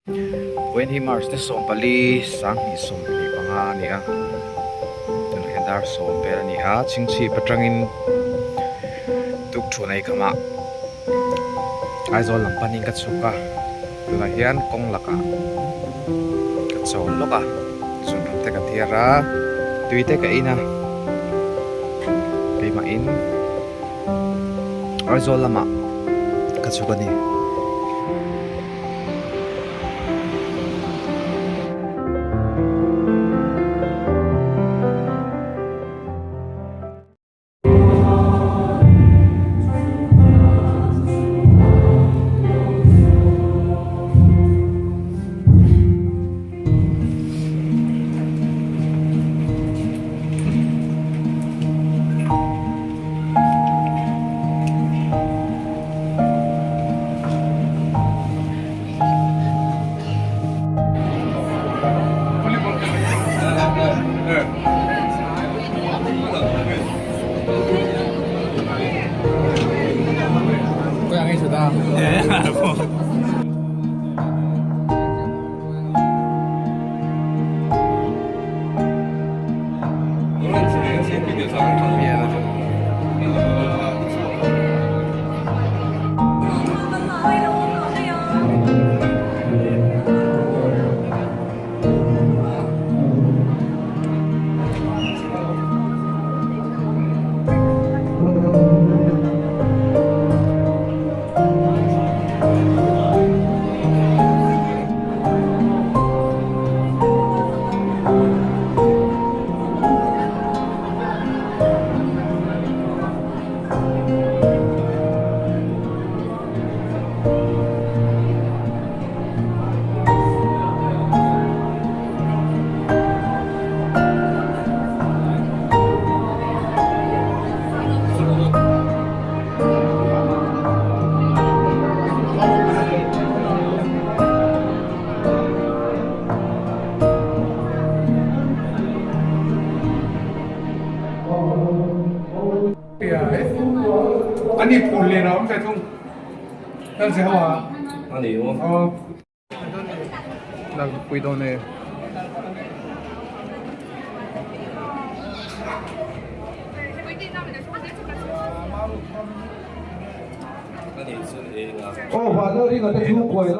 Vawiin hi March ni 14 2025 a ni a, tunah hian dar sawm vel a ni a, chhingchhip atangin tukṭhuan ei khamah Aizawl lam panin ka chhuk a, tunah hian kawng lakah ka chawl lawk a, zunram te ka thiar a, tui te ka in a, keimahin Aizawl lamah ka chhuk a ni. Ani phul len a awm ve thung kal che ho a ani u aw lak pui dawn e Aw vana ringa te chu kuai la.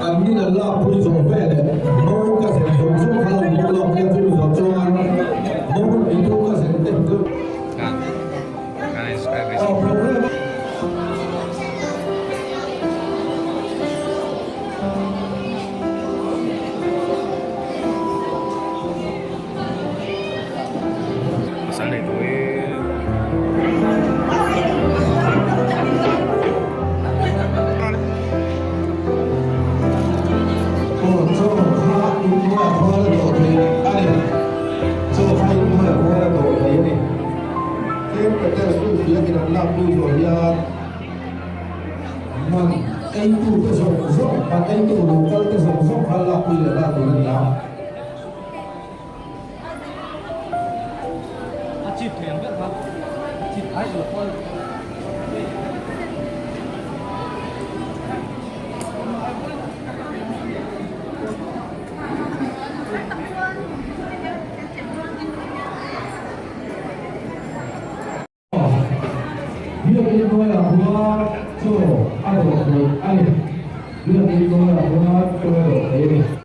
An min an lak pui zawh vel eh mawng ka zen zawng zawng kha lo bawk lawk nia chumi zawh chuan mawng eitu ka zen te chu aw program a. Aw chaw kha inhnuaiah khuan a dawh theih a ni. Chaw kha inhnuaiah khuan a dawh theih a ni. Tlem Peter Sulfiakin an lakpui zawh hian man eitute zawng zawng, man eitu lo kalte zawng zawng kha lakpui leh lak tur a ni a. Biakinn hnuaiah khuan chaw a dawh theih a ni. Biakinn hnuaiah khuan chaw a dawh theih a ni.